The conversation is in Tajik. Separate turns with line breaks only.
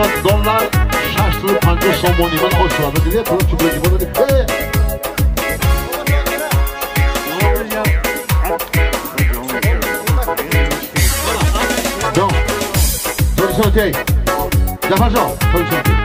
$50 650 сомонӣ. Ман ошуада дидед, пула чӣ була дидед. Ҷон, Тоҷикистон, Ҷафарҷон, Тоҷикистон.